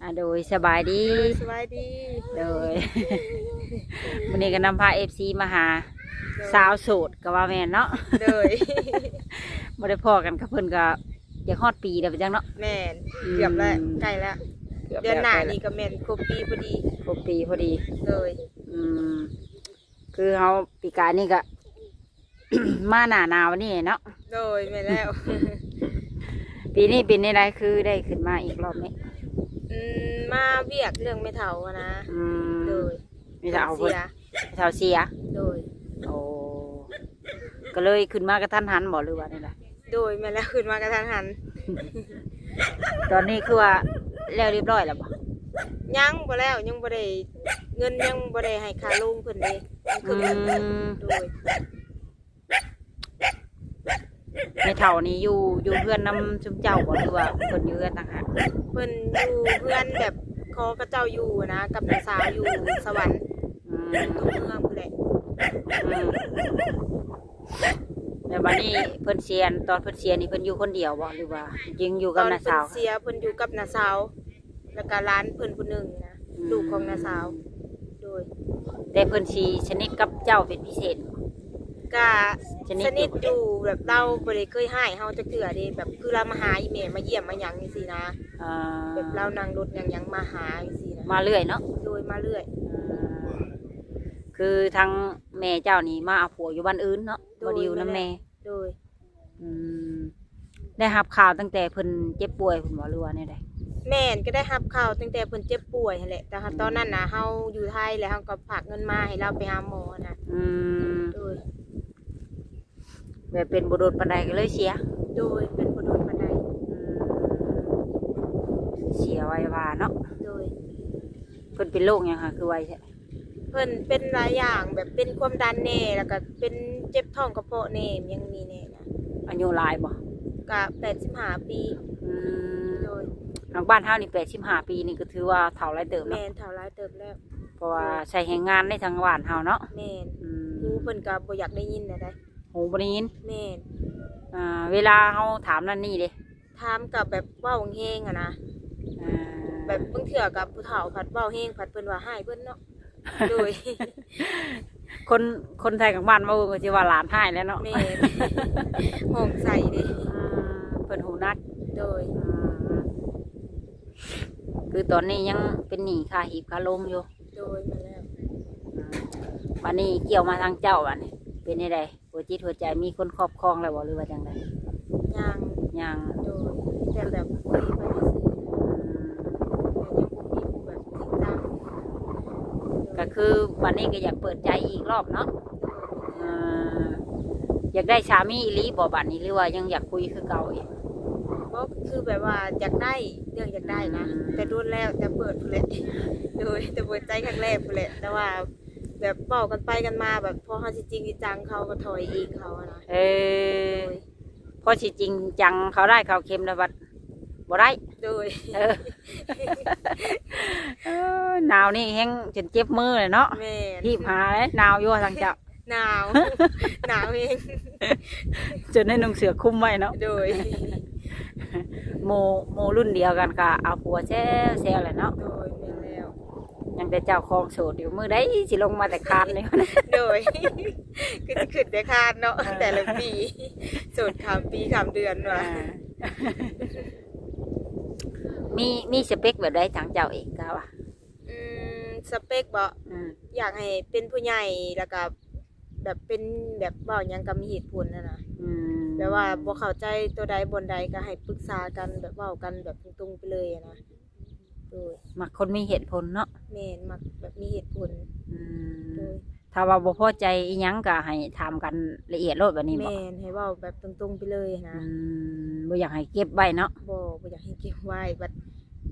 ອາ ໂດຍ ສະບາຍດີ ໂດຍ ສະບາຍດີ ໂດຍ ມື້ນີ້ກໍນຳພາເອັຟຊີມາຫາ ໂດຍ ສາວໂສດກໍວ່າແມ່ນເນາະ ໂດຍ ບໍ່ໄດ້ພໍ້ກັນກັບເພິ່ນກໍຢາກຮອດປີແລ້ວເປັນຫຍັງເນາະ ແມ່ນ ອືມ ເກືອບແລ້ວ ໃກ້ແລ້ວ ເກືອບແລ້ວ ເດືອນໜ້ານີ້ກໍແມ່ນຄົບປີພໍດີ ຄົບປີພໍດີ ໂດຍ ອືມ ຄືເຮົາປີກາຍນີ້ກໍ ມາໜ້າໜາວນີ້ເນາະ ໂດຍ ແມ່ນແລ້ວ ປີນີ້ເປັນແນວໃດ ຄືໄດ້ຂຶ້ນມາອີກລອບນີ້ ອືມ ມາວຽກເລື່ອງແມ່ເຖົ້າຫັ້ນນະ ອືມ ໂດຍ ແມ່ເຖົ້າເພິ່ນ ແມ່ເຖົ້າເສຍ ໂດຍ ໂອ້ ກໍເລີຍຂຶ້ນມາກະທັນຫັນບໍ່ ຫຼືວ່າແນວໃດ ໂດຍ ແມ່ນແລ້ວ ຂຶ້ນມາກະທັນຫັນ ຕອນນີ້ຄືວ່າແລ້ວຮຽບຮ້ອຍແລ້ວບໍ່ ຍັງບໍ່ແລ້ວ ຍັງບໍ່ໄດ້ ເງິນຍັງບໍ່ໄດ້ໃຫ້ຄ່າໂລງເພິ່ນເດ້ ຍັງເຄິ່ງໜຶ່ງ ອືມ ໂດຍ ແມ່ເຖົ້ານີ້ຢູ່ ຢູ່ເຮືອນນຳຊຸມເຈົ້າບໍ່ ຫຼືວ່າເພິ່ນຢູ່ເຮືອນຕ່າງຫາກ ເພິ່ນຢູ່ເຮືອນແບບຂໍເຂົາເຈົ້າຢູ່ນະ ກັບນ້າສາວຢູ່ສະຫວັນ ອືມ ຕົວເມືອງພຸ້ນແຫຼະ ອືມ ແລ້ວບາດນີ້ເພິ່ນເສຍ ຕອນເພິ່ນເສຍນີ້ເພິ່ນຢູ່ຄົນດຽວບໍ່ ຫຼືວ່າຍັງຢູ່ກັບນ້າສາວ ຕອນເພິ່ນເສຍເພິ່ນຢູ່ກັບນ້າສາວ ແລ້ວກໍຫຼານເພິ່ນຜູ້ໜຶ່ງນະ ອືມ ລູກຂອງນ້າສາວ ໂດຍ ແຕ່ເພິ່ນຊິສະໜິດກັບເຈົ້າເປັນພິເສດ ກະສະໜິດຢູ່ ສະໜິດຢູ່ ແບບລາວບໍ່ໄດ້ເຄີຍຮ້າຍເຮົາຈັກເທື່ອເດ້ ແບບຄືລາວມາຫາອີ່ແມ່ ມາຢ້ຽມມາຫຍັງຈັ່ງຊີ້ນະ ອ່າ ແບບລາວນັ່ງລົດນັ່ງຫຍັງມາຫາຈັ່ງຊີ້ນະ ມາເລື້ອຍເນາະ ໂດຍ ມາເລື້ອຍ ອ່າ ຄືທາງແມ່ເຈົ້ານີ້ມາເອົາຜົວຢູ່ບ້ານອື່ນເນາະ ໂດຍ ບໍ່ໄດ້ຢູ່ນຳແມ່ ແມ່ນແຫຼະ ໂດຍ ອືມ ໄດ້ຮັບຂ່າວຕັ້ງແຕ່ເພິ່ນເຈັບປ່ວຍພຸ້ນບໍ່ ຫຼືວ່າແນວໃດ ແມ່ນ ກໍໄດ້ຮັບຂ່າວຕັ້ງແຕ່ເພິ່ນເຈັບປ່ວຍຫັ້ນແຫຼະ ແຕ່ ອືມ ຕອນນັ້ນນະ ເຮົາຢູ່ໄທ ແລ້ວເຮົາກໍຝາກເງິນມາໃຫ້ລາວໄປຫາໝໍຫັ້ນນະ ອືມ ໂດຍ ແບບເປັນບໍ່ດົນປານໃດກໍເລີຍເສຍ ໂດຍ ເປັນບໍ່ດົນປານໃດ ອືມ ເສຍໄວວາເນາະ ໂດຍ ເພິ່ນເປັນໂລກຫຍັງຫາ ຄືໄວແທ້ ເພິ່ນເປັນຫຼາຍຢ່າງ ແບບເປັນຄວາມດັນແດ່ ແລ້ວກໍເປັນເຈັບທ້ອງກະເພາະແດ່ ຍັງມີແດ່ນະ ອາຍຸຫຼາຍບໍ່ ກະແປດສິບຫ້າປີ ອືມ ໂດຍ ທາງບ້ານເຮົານີ້ແປດສິບຫ້າປີນີ້ກໍຖືວ່າເຖົ້າຫຼາຍເຕີບເນາະ ແມ່ນ ເຖົ້າຫຼາຍເຕີບແລ້ວ ເພາະວ່າ ໂດຍ ໃຊ້ແຮງງານໃນທາງບ້ານເຮົາເນາະ ແມ່ນ ອືມ ຫູເພິ່ນກໍບໍ່ຢາກໄດ້ຍິນແນວໃດ ຫູບໍ່ໄດ້ຍິນ ແມ່ນ ອ່າ ເວລາເຮົາຖາມນັ້ນນີ້ເດ້ ຖາມກໍແບບເວົ້າແຮງໆຫັ້ນນະ ອ່າ ແບບບາງເທື່ອກໍຜູ້ເຖົ້າພັດເວົ້າແຮງ ພັດເພິ່ນວ່າຮ້າຍເພິ່ນເນາະ ໂດຍ ຄົນ ຄົນໄທກາງບ້ານເວົ້າກໍຊິວ່າຫຼານຮ້າຍແຫຼະເນາະ ແມ່ນ ຮ້ອງໃສ່ເດ້ ອືມ ເພິ່ນຫູໜັກ ໂດຍ ອືມ ຄືຕອນນີ້ຍັງເປັນໜີ້ຄ່າຮີບຄ່າໂລງຢູ່ ໂດຍ ແມ່ນແລ້ວ ອືມ ບາດນີ້ກ່ຽວມາທາງເຈົ້າ ບາດນີ້ເປັນຈັ່ງໃດ? ຫົວຈິດຫົວໃຈມີຄົນຄອບຄອງແລ້ວບໍ່ ຫຼືວ່າຈັ່ງໃດ? ຍັງ ຍັງ ໂດຍ ມີແຕ່ແບບຄຸຍໄປຊື່ໆ ອືມ ແຕ່ຍັງບໍ່ມີຜູ້ແບບຈິງຈັງ ກໍຄືບັດນີ້ກໍຢາກເປີດໃຈອີກລອບເນາະ ໂດຍ ເອີ ຢາກໄດ້ສາມີອີ່ຫຼີບໍ່ບັດນີ້ ຫຼືວ່າຍັງຢາກຄຸຍຄືເກົ່າອີກ? ບໍ່ ຄືແບບວ່າຢາກໄດ້ ເລື່ອງຢາກໄດ້ນະ ອືມ ແຕ່ດົນແລ້ວ ແຕ່ເປີດພຸ້ນແຫຼະ ໂດຍ ແຕ່ເປີດໃຈຄັ້ງແລກພຸ້ນແຫຼະ ແຕ່ວ່າ ແບບເວົ້າກັນໄປກັນມາ ແບບພໍເຮົາຊິຈິງຊິຈັງ ເຂົາກໍຖອຍເອງເຂົາຫັ້ນນະ ເອີ ໂດຍ ພໍຊິຈິງຈັງເຂົາໄດ້ເຂົ້າເຂັມແລ້ວບັດບໍ່ໄດ້ ໂດຍ ເອີ ເອີ ໜາວນີ້ແຮງຈົນເຈັບມືເລີຍເນາະ ແມ່ນ ຮີບຫາເລີຍ ໜາວຢູ່ທາງເຈົ້າ ໜາວ ໜາວແຮງ ຈົນໄດ້ນຸ່ງເສື້ອຄຸມໄວ້ເນາະ ໂດຍ ໝູ່ ໝູ່ລຸ້ນດຽວກັນກໍເອົາຜົວແຊວໆແຫຼະເນາະ ໂດຍ ແມ່ນແລ້ວ ຍັງແຕ່ເຈົ້າຄອງໂສດຢູ່ ມື້ໃດຊິລົງມາແຕ່ຄານນີ້ ໂດຍ ຄືຊິຂຶ້ນແຕ່ຄານເນາະ ເອີ ແຕ່ລະປີ ໂສດຂ້າມປີຂ້າມເດືອນວ່າ ອ່າ ມີ ມີສະເປັກແບບໃດທາງເຈົ້າເອງກະວ່າ? ອືມ ສະເປັກບໍ? ອືມ ຢາກໃຫ້ເປັນຜູ້ໃຫຍ່ ແລ້ວກະແບບເປັນ ແບບເວົ້າຫຍັງກະມີເຫດຜົນຫັ້ນນະ ອືມ ແບບວ່າບໍ່ເຂົ້າໃຈໂຕໃດບ່ອນໃດກະໃຫ້ປຶກສາກັນ ແບບເວົ້າກັນແບບຕົງໆໄປເລີຍຫັ້ນນະ ໂດຍ ມັກຄົນມີເຫດຜົນເນາະ ແມ່ນ ມັກແບບມີເຫດຜົນ ອືມ ໂດຍ ຖ້າວ່າບໍ່ພໍໃຈອີ່ຫຍັງກໍໃຫ້ຖາມກັນລະອຽດໂລດ ແບບນີ້ບໍ? ແມ່ນ ໃຫ້ເວົ້າແບບຕົງໆໄປເລີຍຫັ້ນນະ ອືມ ບໍ່ຢາກໃຫ້ເກັບໄວ້ເນາະ ບໍ່ ບໍ່ຢາກໃຫ້ເກັບໄວ້ ບັດ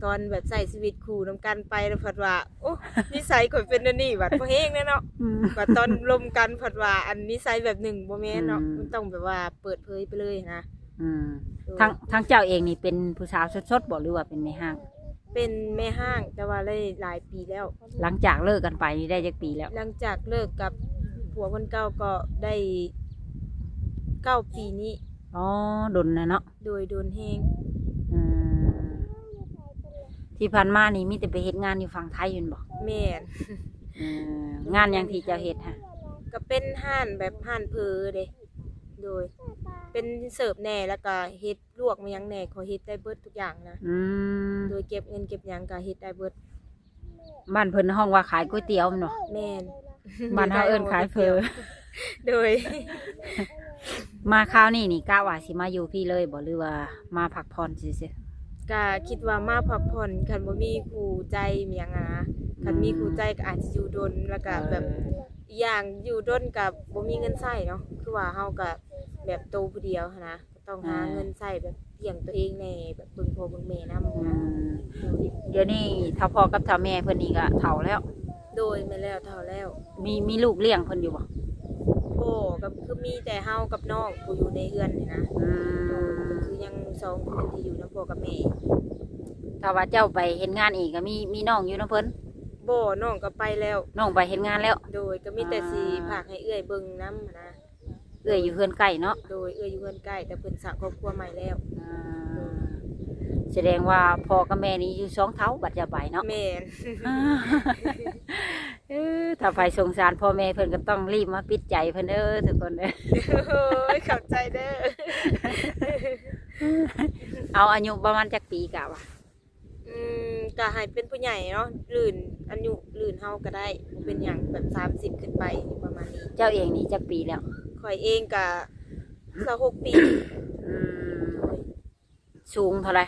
ຕອນແບບໃຊ້ຊີວິດຄູ່ນຳກັນໄປແລ້ວພັດວ່າ ໂອ້ ນິໄສຂ້ອຍເປັນແນວນີ້ ບັດພໍແຮງແລ້ວເນາະ ອືມ ບັດຕອນລົມກັນພັດວ່າ ອັນ ນິໄສແບບໜຶ່ງ ບໍ່ແມ່ນເນາະ ອືມ ມັນຕ້ອງແບບວ່າເປີດເຜີຍໄປເລີຍຫັ້ນນະ ອືມ ໂດຍ ທາງ ທາງເຈົ້າເອງນີ້ເປັນຜູ້ສາວສົດໆບໍ ຫຼືວ່າເປັນແມ່ຮ້າງ? ເປັນແມ່ຮ້າງ ແຕ່ວ່າໄດ້ຫຼາຍປີແລ້ວ ຫຼັງຈາກເລີກກັນໄປນີ້ໄດ້ຈັກປີແລ້ວ? ຫຼັງຈາກເລີກກັບຜົວຄົນເກົ່າກໍໄດ້ເກົ້າປີນີ້ ອໍ ດົນແລ້ວເນາະ ໂດຍ ດົນແຮງ ອືມ ແ ທີ່ຜ່ານມານີ້ມີແຕ່ໄປເຮັດງານຢູ່ຝັ່ງໄທແມ່ນບໍ່? ແມ່ນ. ເອີ ງານຫຍັງທີ່ເຈົ້າເຮັດຫະ? ກໍເປັນຮ້ານແບບຮ້ານເຝີເດ້. ໂດຍ ເປັນເສີບແດ່ ແລ້ວກໍເຮັດລວກແມ່ນຫຍັງແດ່ ຂ້ອຍເຮັດໄດ້ເບິດທຸກຢ່າງນະ. ອືມ ໂດຍ ເກັບເງິນເກັບຫຍັງກໍເຮັດໄດ້ເບິດ. ບ້ານເພິ່ນຮ້ອງວ່າຂາຍກ໋ວຍຕຽວແມ່ນບໍ່? ແມ່ນ. ບ້ານເຮົາເອີ້ນຂາຍເຝີ. ໂດຍ ມາຄາວນີ້ນີ້ກະວ່າຊິມາຢູ່ພີ້ເລີຍບໍ່ ຫຼືວ່າມາພັກຜ່ອນຊື່ໆ? ກະຄິດວ່າມາພັກຜ່ອນ ຄັນບໍ່ມີຄູ່ໃຈມີຫຍັງຫັ້ນນະ. ຄັນມີຄູ່ໃຈກໍອາດຊິຢູ່ດົນ ແລ້ວກະແບບ ເອີ ອີກຢ່າງຢູ່ດົນກະບໍ່ມີເງິນໃຊ້ເນາະ ຄືວ່າເຮົາກະແບບໂຕຜູ້ດຽວຫັ້ນນະ. ຕ້ອງຫາເງິນໃຊ້ແບບລ້ຽງຕົວເອງແດ່ ແບບເບິ່ງພໍ່ເບິ່ງແມ່ນຳ. ອືມ ດຽວນີ້ເຖົ້າພໍ່ກັບເຖົ້າແມ່ເພິ່ນນີ້ກໍເຖົ້າແລ້ວ. ໂດຍ ແມ່ນແລ້ວ ເຖົ້າແລ້ວ. ມີ ມີລູກລ້ຽງເພິ່ນຢູ່ບໍ່? ບໍ່ ກໍຄືມີແຕ່ເຮົາກັບນ້ອງຜູ້ຢູ່ໃນເຮືອນນີ້ນະ. ອືມ ໂດຍ ກໍຄືຍັງສອງຄົນທີ່ຢູ່ນຳພໍ່ກັບແມ່. ຖ້າວ່າເຈົ້າໄປເຮັດງານເອງກໍມີ ມີນ້ອງຢູ່ນຳເພິ່ນ? ບໍ່ ນ້ອງກໍໄປແລ້ວ. ນ້ອງໄປເຮັດງານແລ້ວ? ໂດຍ ກໍມີແຕ່ ອ່າ ຊິຝາກໃຫ້ເອື້ອຍເບິ່ງນຳຫັ້ນນະ. ເອື້ອຍຢູ່ເຮືອນໃກ້ເນາະ? ໂດຍ ເອື້ອຍຢູ່ເຮືອນໃກ້ ແຕ່ເພິ່ນສ້າງຄອບຄົວໃໝ່ແລ້ວ. ອ່າ ສະແດງວ່າພໍ່ກັບແມ່ນີ້ຢູ່ສອງເຖົ້າ ບັດຈະໄປເນາະ? ແມ່ນ. ເອີ ຖ້າໃຜສົງສານພໍ່ແມ່ເພິ່ນກໍຕ້ອງຣີບມາປິດໃຈເພິ່ນເດີທຸກຄົນເດີ. ໂອ້ຍ ຂອບໃຈເດີ. ເອົາ ອາຍຸປະມານຈັກປີກະວ່າ? ອືມ ກະໃຫ້ເປັນຜູ້ໃຫຍ່ເນາະ ລື່ນ ອາຍຸລື່ນເຮົາກໍໄດ້ ບໍ່ເປັນຫຍັງ ແບບສາມສິບຂຶ້ນໄປ ປະມານນີ້. ເຈົ້າເອງນີ້ຈັກປີແລ້ວ? ຂ້ອຍເອງກະຊາວຫົກປີ. ອືມ ໂດຍ. ສູງເທົ່າໃດ?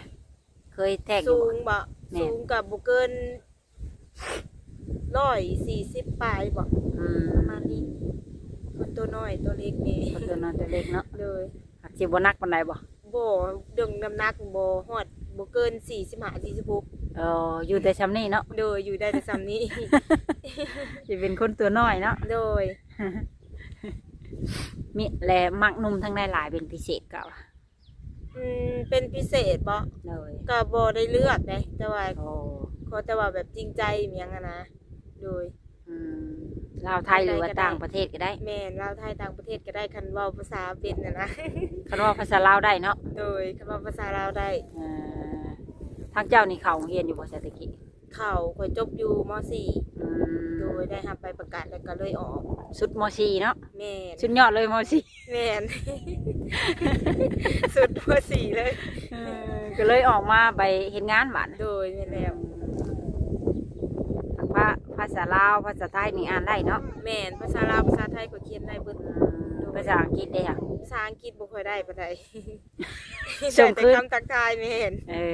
ເຄີຍແທກຢູ່ບໍ່? ສູງບໍ່? ແມ່ນ. ສູງກະບໍ່ເກີນ ຮ້ອຍສີ່ສິບປາຍບໍ? ອືມ ປະມານນີ້. ຄົນຕົວນ້ອຍຕົວເລັກແດ່. ຄົນຕົວນ້ອຍຕົວເລັກເນາະ. ໂດຍ. ຫາກຊິບໍ່ໜັກປານໃດບໍ? ບໍ່ ເລື່ອງນ້ຳໜັກບໍ່ຮອດ ບໍ່ເກີນສີ່ສິບຫ້າ ສີ່ສິບຫົກ. ເອີ ຢູ່ແຕ່ຊ່ຳນີ້ເນາະ? ໂດຍ ຢູ່ໄດ້ແຕ່ຊ່ຳນີ້. ຊິເປັນຄົນຕົວນ້ອຍເນາະ? ໂດຍ. ມີ ແລະ ມັກໜຸ່ມທາງໃດຫຼາຍເປັນພິເສດກະວ່າ? ອືມ ເປັນພິເສດບໍ? ໂດຍ. ກະບໍ່ໄດ້ເລືອກເດ້ ແຕ່ວ່າ ໂອ້ ຂໍແຕ່ວ່າແບບຈິງໃຈອີ່ຫຍັງຫັ້ນນະ. ໂດຍ. ອືມ ລາວໄທ ຫຼືວ່າຕ່າງປະເທດກໍໄດ້? ແມ່ນ ລາວໄທຕ່າງປະເທດກໍໄດ້ ຄັນເວົ້າພາສາເປັນຫັ້ນນະ. ຄັນເວົ້າພາສາລາວໄດ້ເນາະ? ໂດຍ ຄັນເວົ້າພາສາລາວໄດ້. ເອີ ທາງເຈົ້ານີ້ເຂົ້າໂຮງຮຽນຢູ່ບໍ່ ແຕ່ກີ້? ເຂົ້າ ຂ້ອຍຈົບຢູ່ ມໍສີ່. ອືມ ໂດຍ ໄດ້ຮັບໃບປະກາດແລ້ວກໍເລີຍອອກ. ສຸດ ມໍສີ່ເນາະ? ແມ່ນ. ສຸດຍອດເລີຍ ມໍສີ່. ແມ່ນ ສຸດ ມໍສີ່ເລີຍ. ເອີ ກໍເລີຍອອກມາໄປເຮັດງານບາດ. ໂດຍ ແມ່ນແລ້ວ. ພາ ພາສາລາວ ພາສາໄທນີ້ອ່ານໄດ້ເນາະ? ແມ່ນ ພາສາລາວ ພາສາໄທຂ້ອຍຂຽນໄດ້ເບິດ. ອືມ ໂດຍ. ພາສາອັງກິດເດ້ຫະ? ພາສາອັງກິດບໍ່ຄ່ອຍໄດ້ປານໃດ. ໄດ້ແຕ່ຄຳທັກທາຍ. ແມ່ນ. ເອີ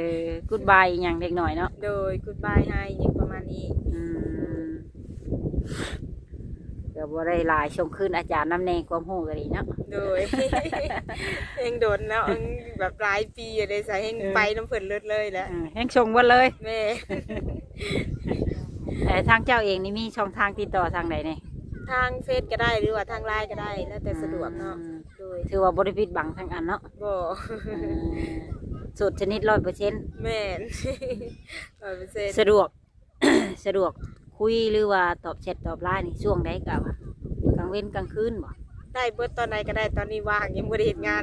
ກູດບາຍອີ່ຫຍັງເລັກນ້ອຍເນາະ? ໂດຍ ກູດບາຍ ຮາຍ ຫຍັງປະມານນີ້. ອືມ ກໍບໍ່ໄດ້ຫຼາຍ ສົ່ງຄືນອາຈານນຳແດ່ ຄວາມຮູ້ກໍດີເນາະ. ໂດຍ. ແຮ່ງດົນເນາະ ແຮ່ງແບບຫຼາຍປີຢູ່ເດ້ ສາຍແຮ່ງ ເອີ ໄປນຳເພິ່ນເລີດເລີຍແຫຼະ. ເອີ ແຮ່ງສົ່ງເບິດເລີຍ. ແມ່ນ. ແຕ່ທາງເຈົ້າເອງນີ້ມີຊ່ອງທາງຕິດຕໍ່ທາງໃດແດ່? ທາງເຟສກໍໄດ້ ຫຼືວ່າທາງລາຍກໍໄດ້ ແລ້ວແຕ່ສະດວກເນາະ. ອືມ ໂດຍ. ຖືວ່າບໍ່ໄດ້ປິດບັງທາງອັນເນາະ? ບໍ່. ເອີ ໂສດສະໜິດ ຮ້ອຍເປີເຊັນ. ແມ່ນ ຮ້ອຍເປີເຊັນ. ສະດວກ ສະດວກຄຸຍ ຫຼືວ່າຕອບແຊັດຕອບລາຍນີ້ຊ່ວງໃດກະວ່າ ກາງເວັນກາງຄືນບໍ? ໄດ້ເບິດ ຕອນໃດກໍໄດ້ ຕອນນີ້ວ່າງ ຍັງບໍ່ໄດ້ເຮັດງານ.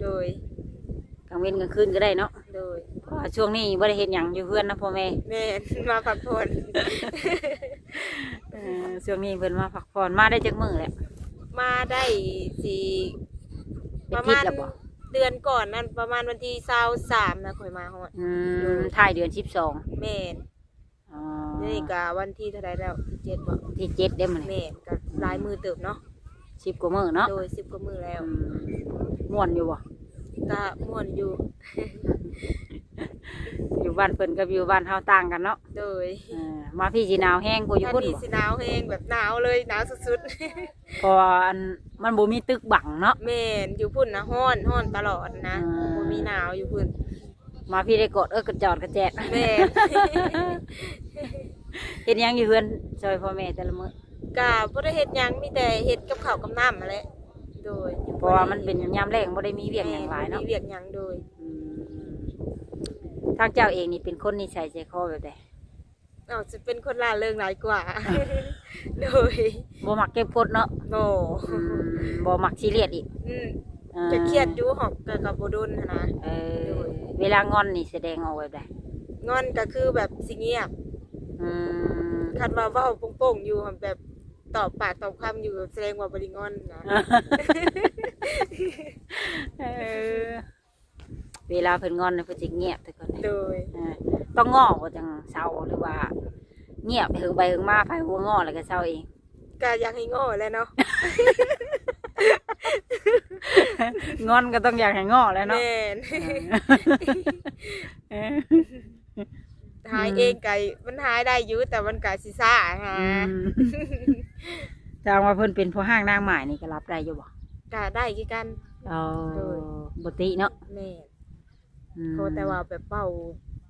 ໂດຍ. ກາງເວັນກາງຄືນກໍໄດ້ເນາະ? ໂດຍ. ເພາະວ່າຊ່ວງນີ້ບໍ່ໄດ້ເຮັດຫຍັງ ຢູ່ເຮືອນນຳພໍ່ແມ່. ແມ່ນ ມາພັກຜ່ອນ. ເອີ ຊ່ວງນີ້ເພິ່ນມາພັກຜ່ອນ. ມາໄດ້ຈັກມື້ແລ້ວ? ມາໄດ້ຊິ ເປັນທິດແລ້ວບໍ? ປະມານເດືອນກ່ອນນັ້ນ ປະມານວັນທີຊາວສາມນະ ຂ້ອຍມາຮອດ. ອືມ ໂດຍ. ທ້າຍເດືອນສິບສອງ. ແມ່ນ. ອໍ ນີ້ກະວັນທີເທົ່າໃດແລ້ວ? ທີເຈັດບໍ? ທີເຈັດເດ້ມື້ນີ້. ແມ່ນ ກະຫຼາຍມື້ເຕີບເນາະ. ສິບກວ່າມື້ເນາະ? ໂດຍ ສິບກວ່າມື້ແລ້ວ. ອືມ ມ່ວນຢູ່ບໍ່? ກະມ່ວນຢູ່. ຢູ່ບ້ານເພິ່ນກັບຢູ່ບ້ານເຮົາຕ່າງກັນເນາະ? ໂດຍ. ເອີ ມາພີ້ຊິໜາວແຮງກວ່າຢູ່ພຸ້ນບໍ? ມາພີ້ຊິໜາວແຮງ ແບບໜາວເລີຍ ໜາວສຸດໆ. ເພາະວ່າອັນ ມັນບໍ່ມີຕຶກບັງເນາະ? ແມ່ນ ຢູ່ພຸ້ນນະຮ້ອນ ຮ້ອນຕະຫຼອດນະ. ອືມ ບໍ່ມີໜາວຢູ່ພຸ້ນ. ມາພີ້ໄດ້ກອດເອິກກະຈອດກະແຈດ. ແມ່ນ. ເຮັດຫຍັງຢູ່ເຮືອນຊ່ອຍພໍ່ແມ່ແຕ່ລະມື້? ກະບໍ່ໄດ້ເຮັດຫຍັງ ມີແຕ່ເຮັດກັບເຂົ້າກັບນ້ຳຫັ້ນແຫຼະ. ໂດຍ. ເພາະວ່າມັນເປັນຍາມແລ້ງ ບໍ່ໄດ້ມີວຽກຫຍັງຫຼາຍເນາະ? ແມ່ນ ບໍ່ມີວຽກຫຍັງ. ໂດຍ. ອືມ ທາງເຈົ້າເອງນີ້ເປັນຄົນນິໄສໃຈຄໍແບບໃດ? ອາດຈະເປັນຄົນລ່າເຣິງຫຼາຍກວ່າ. ໂດຍ. ບໍ່ມັກເກັບກົດເນາະ? ບໍ່. ອືມ ບໍ່ມັກຊີຣຽສອີກ. ອືມ ອ່າ ກະຄຽດຢູ່ ຮອກ ກະ ກະບໍ່ດົນຫັ້ນນະ. ເອີ ໂດຍ. ເວລາງອນນີ້ສະແດງອອກແບບໃດ? ງອນກໍຄືແບບຊິງຽບ. ອືມ ຄັນວ່າເວົ້າໂປ່ງໆຢູ່ ແບບຕອບປາກຕອບຄຳຢູ່ ສະແດງວ່າບໍ່ໄດ້ງອນນະ. ເອີ ເວລາເພິ່ນງອນເພິ່ນຊິງຽບແຕ່ກ່ອນ. ໂດຍ ເອີ ຕ້ອງງໍ່ບໍ່ຈັ່ງເຊົາ ຫຼືວ່າງຽບເຫິງໄປເຫິງມາ ໃຜຫົວງໍ່ແລ້ວກໍເຊົາເອງ? ກໍຢາກໃຫ້ງໍ່ແຫຼະເນາະ. ງອນກໍຕ້ອງຢາກໃຫ້ງໍ່ແຫຼະເນາະ. ແມ່ນ ເອີ ຫາຍເອງກໍມັນຫາຍໄດ້ຢູ່ ແຕ່ມັນກໍຊິຊ້າຫາ. ອືມ ຖ້າວ່າເພິ່ນເປັນພໍ່ຮ້າງນາງໝ້າຍນີ້ກໍຮັບໄດ້ຢູ່ບໍ່? ກໍໄດ້ຄືກັນ. ອໍ ໂດຍ ບໍ່ຕິເນາະ. ແມ່ນ ອືມ ຂໍແຕ່ວ່າແບບເວົ້າ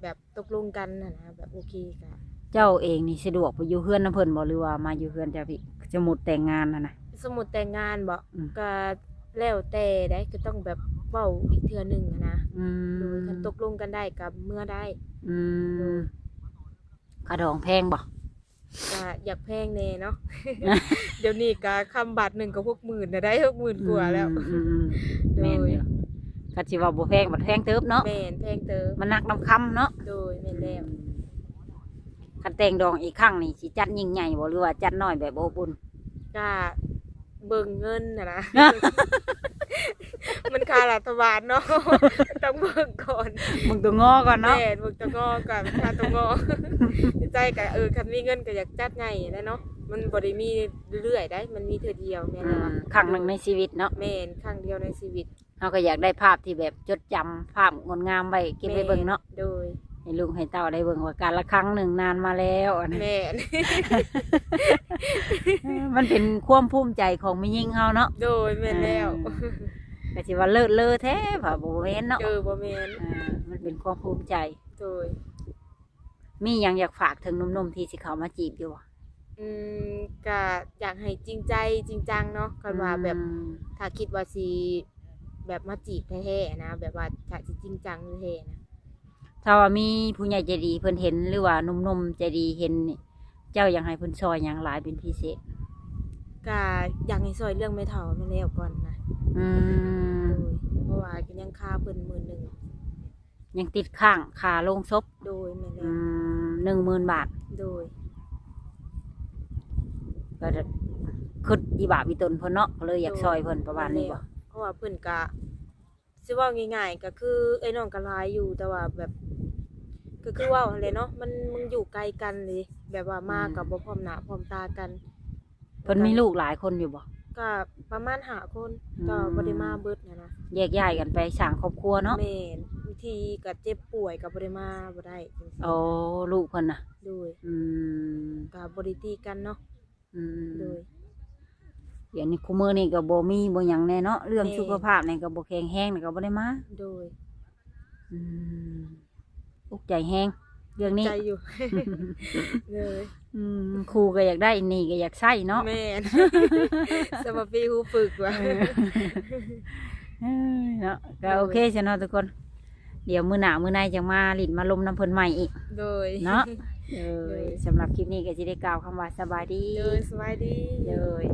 ແບບຕົກລົງກັນຫັ້ນນະ ແບບໂອເຄກະ. ເຈົ້າເອງນີ້ສະດວກໄປຢູ່ເຮືອນນຳເພິ່ນບໍ່ ຫຼືວ່າມາຢູ່ເຮືອນເຈົ້າພີ້? ສົມມຸດແຕ່ງງານຫັ້ນນະ. ສົມມຸດແຕ່ງງານບໍ? ອືມ ກະແລ້ວແຕ່ໃດ໋ ກໍຕ້ອງແບບເວົ້າອີກເທື່ອໜຶ່ງຫັ້ນນະ. ອືມ ໂດຍ ຄັນຕົກລົງກັນໄດ້ກໍເມືອໄດ້. ອືມ ໂດຍ ຄ່າດອງແພງບໍ່? ກະຢາກແພງແດ່ເນາະ. ດຽວນີ້ກະຄຳບາດໜຶ່ງກໍຫົກໝື່ນນະ ໄດ້ຫົກໝື່ນກວ່າແລ້ວ. ອືມ ອືມ ໂດຍ ແມ່ນຢູ່. ຄັນຊິວ່າບໍ່ແພງ ບັດແພງເຕີບເນາະ. ແມ່ນ ແພງເຕີບ ມັນໜັກນຳຄຳເນາະ. ໂດຍ ແມ່ນແລ້ວ. ອືມ ຄັນແຕ່ງດອງອີກຄັ້ງນີ້ ຊິຈັດຍິ່ງໃຫຍ່ບໍ່ ຫຼືວ່າຈັດນ້ອຍແບບອົບອຸ່ນ? ກະ ເບິ່ງເງິນຫັ້ນນະ. ມັນຄ່າລັດຖະບານເນາະ ຕ້ອງເບິ່ງກ່ອນ ເບິ່ງຕົວງໍ່ກ່ອນເນາະ. ແມ່ນ ເບິ່ງຕົວງໍ່ກ່ອນ ຄ່າຕົວງໍ່. ໃນໃຈກໍ ເອີ ຄັນມີເງິນກໍຢາກຈັດໃຫຍ່ແຫຼະເນາະ ມັນບໍ່ໄດ້ມີເລື້ອຍໆໄດ໋ ມັນມີເທື່ອດຽວ. ແມ່ນແລ້ວ ອືມ ຄັ້ງໜຶ່ງໃນຊີວິດເນາະ. ແມ່ນ ຄັ້ງດຽວໃນຊີວິດ. ເຮົາກໍຢາກໄດ້ພາບທີ່ແບບຈົດຈຳ ພາບງົດງາມໄວ້ເກັບໄວ້ເບິ່ງເນາະ. ແມ່ນ ໂດຍ ໃຫ້ລູກໃຫ້ເຕົ້າໄດ້ເບິ່ງວ່າການລະຄັ້ງໜຶ່ງນານມາແລ້ວ ອັນນັ້ນ. ແມ່ນ ມັນເປັນຄວາມພູມໃຈຂອງແມ່ຍິງເຮົາເນາະ. ໂດຍ ແມ່ນແລ້ວ. ເອີ ກໍຊິວ່າເລີດເລີແທ້ ວ່າບໍ່ແມ່ນເນາະ. ເອີ ບໍ່ແມ່ນ. ເອີ ມັນເປັນຄວາມພູມໃຈ. ໂດຍ ມີຫຍັງຢາກຝາກເຖິງໜຸ່ມໆທີ່ຊິເຂົ້າມາຈີບຢູ່ບໍ່? ອືມ ກະຢາກໃຫ້ຈິງໃຈຈິງຈັງເນາະ ຄັນວ່າແບບ ອືມ ຖ້າຄິດວ່າຊິແບບມາຈີບແທ້ໆນະ ແບບວ່າຖ້າຊິຈິງຈັງແທ້ໆນະ. ຖ້າວ່າມີຜູ້ໃຫຍ່ໃຈດີເພິ່ນເຫັນ ຫຼືວ່າໜຸ່ມໆໃຈດີເຫັນນີ້ ເຈົ້າຢາກໃຫ້ເພິ່ນຊ່ອຍຫຍັງຫຼາຍເປັນພິເສດ? ກະຢາກໃຫ້ຊ່ອຍເລື່ອງແມ່ເຖົ້າຫັ້ນແລ້ວກ່ອນນະ. ອືມ ໂດຍ ເພາະວ່າກໍຍັງຄາເພິ່ນໝື່ນໜຶ່ງ ຍັງຕິດຄ້າງຄ່າໂລງສົບ. ໂດຍ ແມ່ນແລ້ວ. ອືມ ໜຶ່ງໝື່ນບາດ. ໂດຍ ກໍຄຶດອີ່ບາບອີ່ຕົນເພິ່ນເນາະ ກໍເລີຍຢາກ ໂດຍ ຊ່ອຍເພິ່ນປະມານນີ້ບໍ? ແມ່ນແລ້ວ ເພາະວ່າເພິ່ນກະ ຊິເວົ້າງ່າຍໆ ກໍຄືເອື້ອຍນ້ອງກໍຫຼາຍຢູ່ ແຕ່ວ່າແບບ ກໍຄືເວົ້າຫັ້ນແຫຼະເນາະ ມັນ ມັນຢູ່ໄກກັນເດ້ ແບບວ່າມາ ອືມ ກໍບໍ່ພ້ອມໜ້າພ້ອມຕາກັນ. ເພິ່ນມີລູກຫຼາຍຄົນຢູ່ບໍ່? ກໍປະມານຫ້າຄົນ. ອືມ ກໍບໍ່ໄດ້ມາເບິດຫັ້ນນະ ແຍກຍ້າຍກັນໄປສ້າງຄອບຄົວເນາະ. ແມ່ນ ບາງທີກໍເຈັບປ່ວຍກໍບໍ່ໄດ້ມາບໍ່ໄດ້ຈັ່ງຊີ້. ໂອ້ ລູກເພິ່ນນະ? ໂດຍ. ອືມ ກໍບໍ່ໄດ້ຕີກັນເນາະ. ອືມ ໂດຍ. ດຽວນີ້ ຄູ່ມື້ນີ້ກໍບໍ່ມີບໍ່ຫຍັງແນ່ເນາະ ເລື່ອງ ແມ່ນ ສຸຂະພາບນີ້ກໍບໍ່ແຂງແຮງ ກໍບໍ່ໄດ້ມາ. ໂດຍ. ອືມ ອຸກໃຈແຮງເລື່ອງນີ້ ໃຈຢູ່. ໂດຍ. ອືມ ຄູ່ກໍຢາກໄດ້ ໜີ້ກໍຢາກໃຊ້ເນາະ. ແມ່ນ ສະບາຍດີຮູ້ຝຶກວ່າ. ເອີ ເອີເນາະ ກໍ ໂດຍ ໂອເຄຊັ້ນເນາະທຸກຄົນ ດຽວມື້ໜ້າມື້ໃນຈັ່ງມາຫຼິ້ນມາລົມນຳເພິ່ນໃໝ່ອີກ. ໂດຍ. ເນາະ ໂດຍ ໂດຍ. ສຳລັບຄລິບນີ້ກໍຊິໄດ້ກ່າວຄຳວ່າສະບາຍດີ. ໂດຍ ສະບາຍດີ. ໂດຍ.